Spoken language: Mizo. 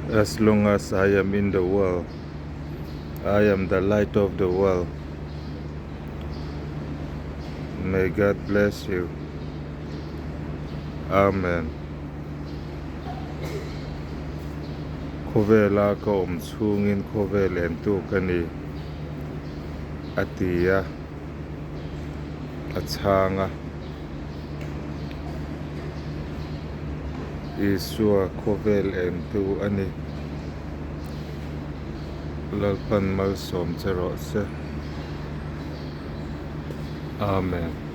As long as I am in the world, I am the light of the world. May God bless you. Amen. Khawvela ka awm chhungin khawvel entu ka ni, a ti a, a chhang a. Isua khawvel entu a ni. Lalpan malsawm che rawh se. Amen.